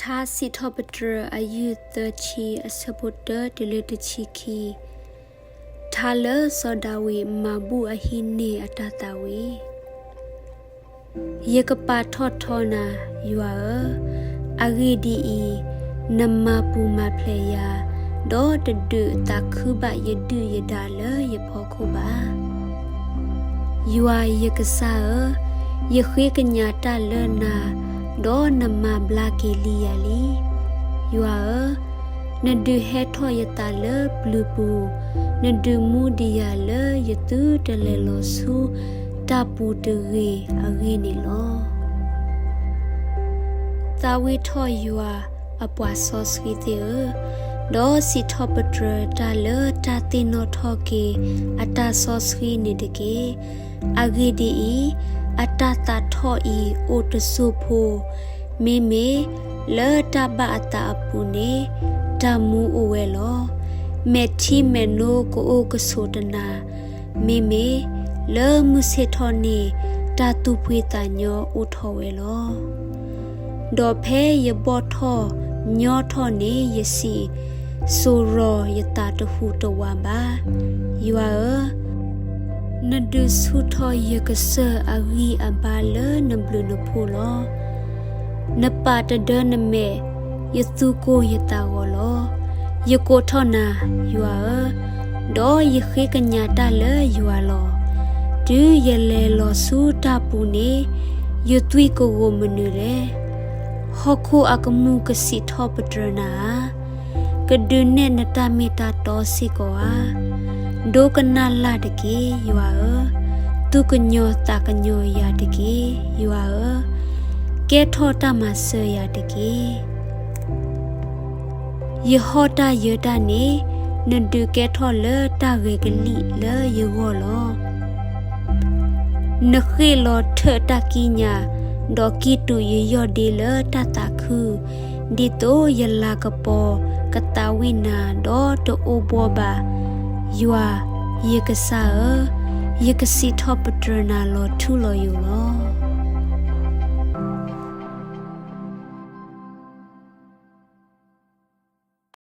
ထါစံးထီၣ်ပတြၢၤ အယုၢ်သၢဆံ အဆၢဖိတၢတုၤလၢတဆံခံ. ထါလၢစီၤဒၤဝံးမၤဘူၣ်အဟံးန့ၢ်အတၢ်သးဝံၣ်. ယကပာ်ထီၣ်ထီနၤ, ယွၤဧၢ, အဂ့ၢ်ဒ်အံၤ, နမၤပူၤမၤဖျဲးယၤ, ဒီးတဒုးသးခုဘၣ်ယဒုၣ်ယဒါလၢယဖီခိၣ်ဘၣ်. ယွၤယကစၢ်ဧၢ, ယဃ့ကညးတၢ်လၢနၤ, ဒီးနမၤဘျါက့ၤလံယၤလံ. ယွၤဧၢ, နဒုးဟဲထီၣ်ယသးလၢပျုၤပူၤ, နဒုးမူဒံးယၤလၢယသုတလဲၤလီၤဆူတၢ်ပူၤတဂ့ၤအဂ့ၢ်န့ၣ်လီၤ. သးဝံၣ်ထီၣ်ယွၤအပှၤစီဆှံသ့ၣ်ဧၢ, ဒီးစံးထီၣ်ပတြၢၤတၢ်လၢတၢ်သ့ၣ်နီၣ်ထီၣ်က့ၤအတၢ်စီဆှံန့ၣ်တက့ၢ်. အဂ့ၢ်ဒ်အံၤ, အတၢ်သးထီၣ်အံၤအိၣ်တစိၢ်ဖိ, မ့မ့ၢ်လၢတၢ်ဘၣ်အသးအပူၤန့ၣ် တၢ်မူအိၣ်ဝဲလီၤ. မဲာ်ထံမဲာ်နိကအိၣ်ကဆိးတနၤ, မ့မ့ၢ်လၢမုၢ်ဆ့ၣ်ထီၣ်န့ၣ် တၢ်သူၣ်ဖှံသးညီအိၣ်ထီၣ်ဝဲလီၤ. ဒီးဖဲယဘီၣ်ထီၣ်ညီထီၣ်န့ၣ် ယစံးစိၤရီၤယသးတဟူးတဝးဘၣ်. ယွၤဧၢ, နဒုးဆူၣ်ထီၣ်ယကစၢၢ်အဂံၢ်အဘါလၢနဘျုးနဖှိၣ်လီၤ. နပာ်တဒၢနမဲာ်ယသူၣ်ကိၢ်ယသးဂီၤလီၤ. ယကိးထီၣ်နၤ, ယွၤဧၢ, ဒီးယဃ့ကညးတၢ်လၢယွၤလီၤ. တုၤယလဲၤလီၤဆူတၢ်ပူၤန့ၣ် ယသွံၣ်ကဂိာ်မနုၤလဲၣ်. ဟီၣ်ခိၣ်အကမူၣ်ကစံးထီၣ်ပတြၢၤနၤဧါ. ကဒုးနဲၣ်နတၢ်မ့ၢ်တၢ်တီစ့ၢ်ကီးဧါ. ဒိကနၣ်လၢ်တက့ၢ်, ယွၤဧၢ, သူၣ်ကညီၤသးကညီၤယၤတက့ၢ်, ယွၤဧၢ, ကဲထီၣ်တၢ်မၤစၢၤယၤတက့ၢ်. ယဟီၣ်တၢ်ယၢၤတၢ်န့ၣ် နဒုးကဲထီၣ်လၢတၢ်ဂဲၤကလံၣ်လၢယဂီၢ်လီၤ. နဃ့ၣ်လီၤထၢၣ်တၢ်ကံးညာ်, ဒီးကံၢ်တူာ်ယယီၢ်ဒ့လၢတၢ်သးခု, ဒ်သိးယလၤကပီၤကသးဝံၣ်နၤ ဒီးတအိၣ်ဘှီၣ်ဘၣ်. ယွၤ, ယကစၢ်ဧၢ, ယကစံးထီၣ်ပတြၢၤနၤလီၤထူလီၤယိာ်လီၤ.